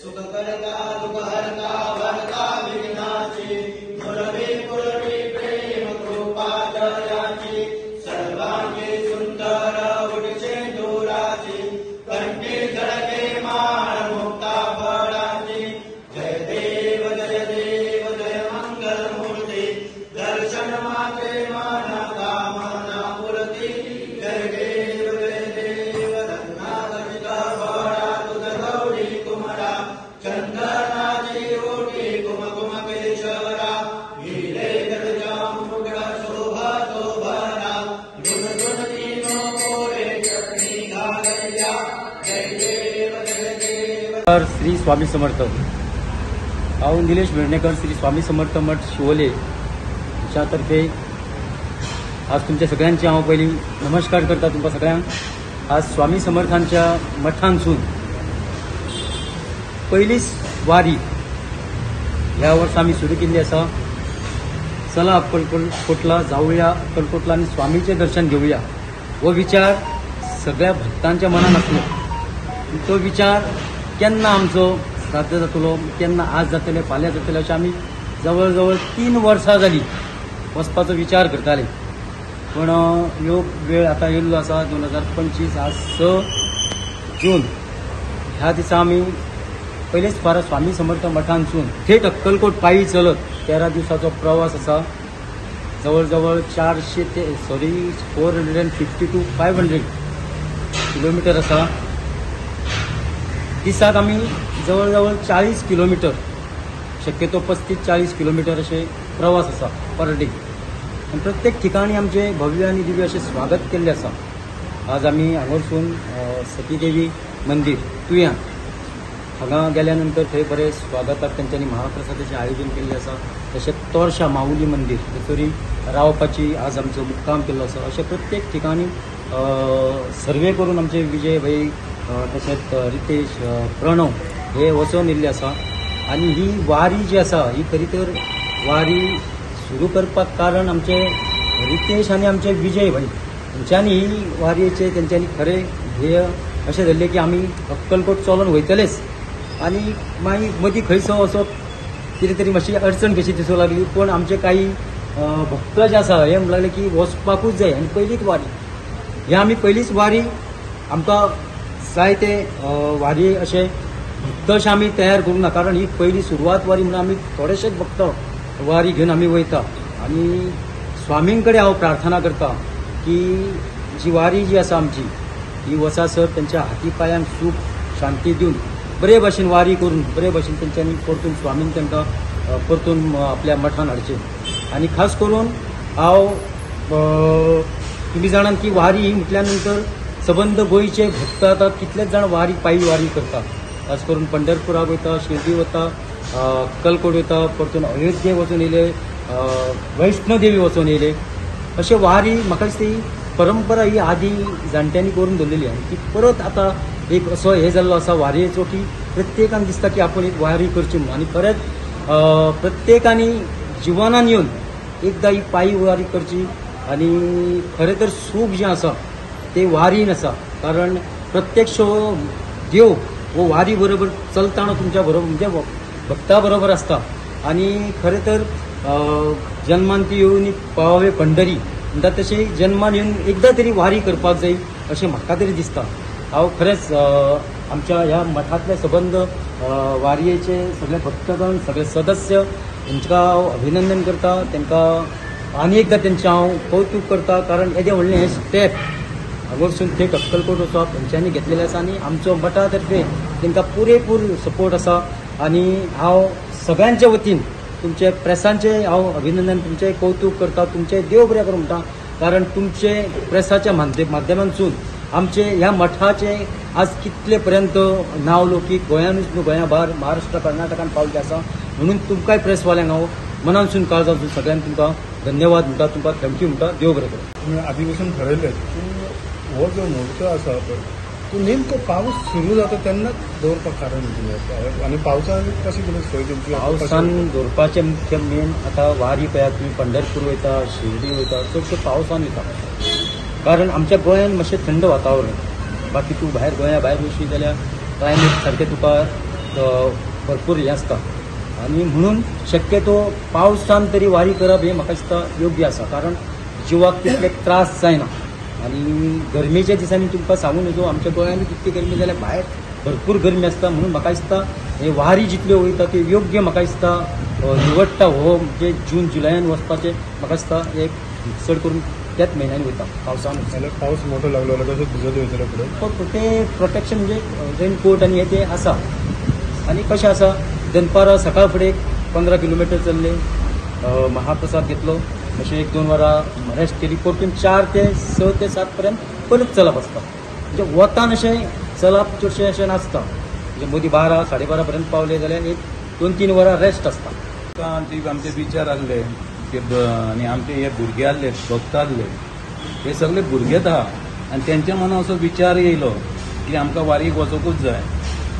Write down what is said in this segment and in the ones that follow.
सुख करता दुःख हरता भरता विघ्नाची, मुरवी पुरवी प्रेम कृपा दयाची, सर्वांगी सुंदर उडचे दूराची, कंठी झळके माळ मुक्ता फळाची। जय देव जय देव जय मंगल मूर्ती, दर्शन माते मन कामना पूर्ती। जय देव जय देव रत्नागत भरा, तुझ गौरी कुमरा, चंदनाची ओटी कुमकुम केशरा, हिरे गजा मुगड शोभा शोभना, गुणगुण मोरे चरणी घालया। जय देव जय देव। श्री स्वामी समर्थ। हांव निलेश वेर्णेकर, श्री स्वामी समर्थ मठ शिवोले ह्या तर्फे आज तुमच्या सगळ्यांचे हांव पयलीं नमस्कार करता तुमकां सगळ्यांक। आज स्वामी समर्थांच्या मठांतसून पयलीच वारी ह्या वर्सा आमी सुरू केल्ली आसा। चला अक्कलकोटला जावया, अक्कलकोटला आनी स्वामीचें दर्शन घेवया हो विचार सगळ्या भक्तांच्या मनान आसलो। तो विचार केन्ना आमचो साध्य जातलो, केन्ना आज जातले फाल्यां जातले अशें आमी जवळ जवळ 3 वर्सां जाली वचपाचो विचार करताले, पूण योग वेळ आतां येयल्लो आसा। 2025 आज 6 जून ह्या दिसा आमी पयलेच फारा स्वामी समर्थ मठांतसून थेट अक्कलकोट पायी चलत 13 दिवसाचो प्रवास आसा। जवळ जवळ 400 ते 450 टू 500 किलोमिटर आसा। दिसाक आमी जवळ जवळ 40 किलोमिटर, शक्यतो 35-40 किलोमिटर अशे प्रवास आसा पर डे। आनी प्रत्येक ठिकाणी आमचे भव्य आनी दिव्य अशें स्वागत केल्लें आसा। आज आमी हांगासून सतीदेवी मंदीर तुयां हांगा गेल्या नंतर थंय बरें स्वागताक तेंच्यांनी महाप्रसादाचें आयोजन केल्लें आसा। तशेंच तोरशा माऊली मंदीर थंयसरी रावपाची आज आमचो मुक्काम केल्लो आसा। अशें प्रत्येक ठिकाणी सर्वे करून आमचे विजय भाई तशेंच रितेश प्रणव हे वचोन येयल्ले आसा। आनी ही वारी जी आसा ही खरी तर वारी सुरू करपाक कारण आमचे रितेश आनी आमचे विजय भाई तेंच्यांनी ही वारयेचे तेंच्यांनी खरें ध्येय अशें धरलें की आमी अक्कलकोट चलोन वयतलेच। आनी मागीर मदीं खंयसो असो कितें तरी मातशी अडचण कशी दिसूंक लागली, पूण आमचे काही भक्त जे आसा हे म्हणूंक लागले की वचपाकूच जाय आनी पयलीच वारी ही आमी पयलीच वारी आमकां जाय ते वारी अशें भक्त अशें आमी तयार करूंक ना, कारण ही पयली सुरवात वारी म्हणून आमी थोडेशेच भक्त वारी घेवन आमी वयता। आनी स्वामीं कडेन हांव प्रार्थना करता की जी वारी जी आसा आमची ही वचासर तेंच्या हाती पांयांक सूख शांती दिवन बरे भाशेन वारी करून बरे भाशेन तेंच्यांनी परतून स्वामीन तांकां परतून आपल्या मठान हाडचें। आनी खास करून हांव तुमी जाणात की वारी ही म्हटल्या नंतर सबंद गोंयचे भक्त आतां कितलेच जाण वारी पायी वारी करता, खास करून पंढरपुराक वयता, शिर्डी वता, अक्कलकोट वयता, परतून अयोध्ये वचून येयले, वैष्णोदेवी वचून येयले। अशें वारी म्हाका दिसता ही परंपरा ही आदी जाणट्यांनी करून दवरलेली आनी ती परत आतां एक असो हे जाल्लो आसा वारयेचो की प्रत्येकान दिसता की आपूण एक वारी करची म्हणून। आनी खरेंच प्रत्येकानी जिवनान येवन एकदां ही पायी वारी करची आनी खरें तर सूख जें आसा तें वारीन आसा, कारण प्रत्यक्ष देव हो वारी बरोबर चलतना तुमच्या बरोबर म्हणजे भक्ता बरोबर आसता। आनी खरें तर जन्मांती येवन पावावे पंढरी म्हणटा तशें जन्मान येवन एकदां तरी वारी करपाक जाय अशें म्हाका तरी दिसता। हांव खरेंच आमच्या ह्या मठांतले सबंद वारयेचे सगळे भक्तगण सगळे सदस्य हेंकां हांव अभिनंदन करता, तांकां आनी एकदां तेंचें हांव कौतूक करता, कारण येदें व्हडलें हें स्टेप हांगासून थेट अक्कलकोट वचप तेंच्यांनी घेतलेलें आसा आनी आमचो मठा तर्फे तांकां पुरेपूर सपोर्ट आसा। आनी हांव सगळ्यांच्या वतीन तुमचे प्रेसांचे हांव अभिनंदन, तुमचें कौतूक करता, तुमचें देव बरें करूं म्हणटा, कारण तुमचे प्रेसाच्या माध्यमांतसून आमचे ह्या मठाचे आज कितले पर्यंत नांव लोकीक गोंयानूच न्हू गोंया भायर महाराष्ट्र कर्नाटकान पावल्ले आसा। म्हणून तुमकांय प्रेसवाल्यांक हांव मनानसून काळजांतसून सगळ्यांक तुमकां धन्यवाद म्हणटा, तुमकां thank you म्हणटा, देव बरें करूं। तुमी आदी पासून ठरयलें पूण हो जो मोर्चो आसा पळय तो नेमको पावस सुरू जाता तेन्नाच दवरपाक कारण कितें आसा आनी पावसान कशी कितें सोय तुमची? पावसान दवरपाचें मुख्य मेन आतां वारी पळयात तुमी पंढरपूर वयता, शिर्डी वयता, चडशे पावसान वयता, कारण आमच्या गोंयान मातशें थंड वातावरण, बाकी तूं भायर गोंया भायर वचशी जाल्यार क्लायमेट सारकें तुका भरपूर हें आसता आनी म्हणून शक्यतो पावसान तरी वारी करप हें म्हाका दिसता योग्य आसा, कारण जिवाक तितले त्रास जायना. आनी गरमेच्या दिसांनी तुमकां सांगू नजो, आमच्या गोंयांत तितली गरमी जाल्यार भायर भरपूर गरमी आसता. म्हणून म्हाका दिसता हे वारी जितल्यो वयता त्यो योग्य म्हाका दिसता निवडटा. हो म्हणजे जून जुलयान वचपाचें म्हाका दिसता एक चड करून त्याच म्हयन्यान वयता पावसान. जाल्यार पावस मोठो लागलो जाल्यार तसोच भिजत वयतलो फुडें. ते प्रोटेक्शन म्हणजे रेनकोट आनी हे ते आसा. आनी कशें आसा, दनपारां सकाळ फुडें 15 किलोमिटर चल्ले, महाप्रसाद घेतलो, अशें 1-2 वरां रेस्ट केली, परतून 4 ते 6 ते 7 पर्यंत परत चलप आसता. म्हणजे वतान अशें चलप चडशें अशें नासता, म्हणजे मदीं 12 साडे 12 पर्यंत पावले जाल्यार 1-2-3 वरां रेस्ट आसता. आमचे विचार आहले की आनी आमचे हे भुरगे आहले, भक्त आहले, हे सगळे भुरगेच आहा आनी तेंच्या मनान असो विचार येयलो की आमकां वारीक वचोंकूच जाय.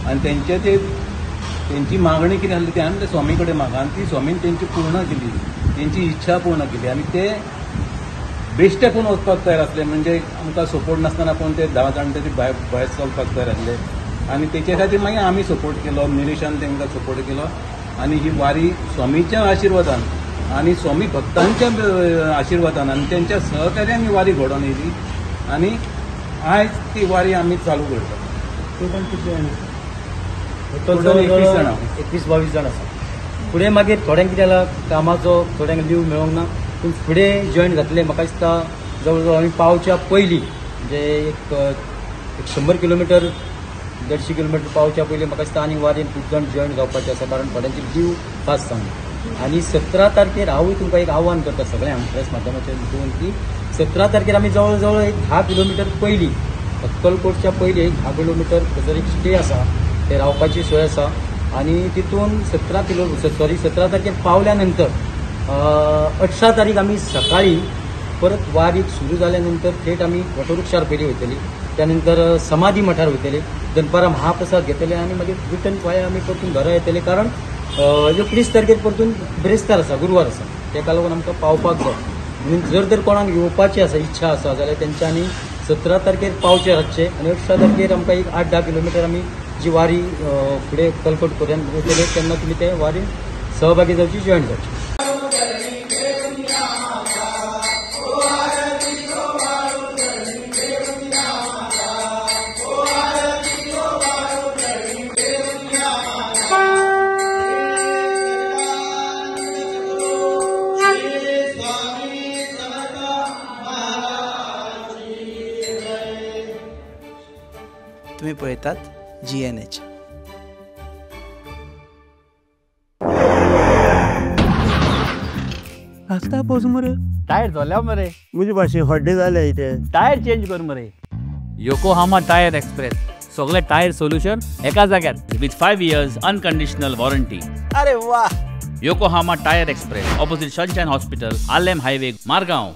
आनी तेंचे ते तेंची मागणी कितें आसली ती आमी ते स्वामी कडेन मागा आनी ती स्वामीन तेंची पूर्ण केली, तेंची इच्छा पूर्ण केली. आनी ते बेश्टे कोण वचपाक तयार आसले, म्हणजे आमकां सपोर्ट नासतना कोण ते 10 जाण तरी भायर चलपाक तयार आसले आनी तेचे खातीर मागीर आमी सपोर्ट केलो, निलेशान तेंकां सपोर्ट केलो. आनी ही वारी स्वामीच्या आशिर्वादान आनी स्वामी भक्तांच्या आशिर्वादान आनी तेंच्या सहकार्यान ही वारी घडोवन येयली आनी आयज ती वारी आमी चालू करतात. टोटल कितले जाण? टोटल 21 जाणां, 21-22 जाण आसा. फुडें मागीर थोड्यांक कितें जालां कामाचो, थोड्यांक लीव मेळोंक ना, पूण फुडें जॉयन जातले म्हाका दिसता. जवळ जवळ आमी पावच्या पयलीं म्हणजे एक 100 किलोमिटर 150 किलोमिटर पावच्या पयलीं म्हाका दिसता आनी वारीन खूब जाण जॉयन जावपाचे आसा, कारण थोड्यांची लीव पास जावन. आनी 17 तारखेर हांवूय तुमकां एक आव्हान करता सगळ्यांक प्रेस माध्यमाच्या हितून की 17 तारखेर आमी जवळ जवळ एक 10 किलोमिटर पयलीं अक्कलकोटच्या पयलीं एक 10 किलोमिटर थंयसर एक स्टे आसा, ते रावपाची सोय आसा. आनी तितून 17 तारखेर पावल्या नंतर 18 तारीख आमी सकाळी परत वारीक सुरू जाल्या नंतर थेट आमी वटवृक्षार पयलीं वयतली, त्यानंतर समाधी मठार वयतले, दनपारां महाप्रसाद घेतले आनी मागीर रिटर्न फाल्यां आमी परतून घरा येतले, कारण 19 तारखेर परतून ब्रेस्तार आसा, गुरवार आसा, तेका लागून आमकां पावपाक जाय. म्हणून जर तर कोणाक येवपाची आसा इच्छा आसा जाल्यार तेंच्यांनी 17 तारखेर पावचें रातचें आनी 18 तारखेर आमकां एक 8-10 किलोमिटर आमी जी वारी फुडें अक्कलकोट पर्यंत वयतले तेन्ना तुमी ते वारीन सहभागी जावची, जॉयन जावची. तुम्ही पळयतात GNH. आसता पावस मरे, टायर जाल्या मरे, म्हजे भाशेन हड्डे जाले इथे, टायर चेंज कर मरे. योकोहामा टायर एक्सप्रेस, सगळे टायर सोल्युशन एका जाग्यार विथ 5 years unconditional warranty. अरे वा. Yokohama tyre express, opposite Sunshine hospital, Arlem highway, Margao.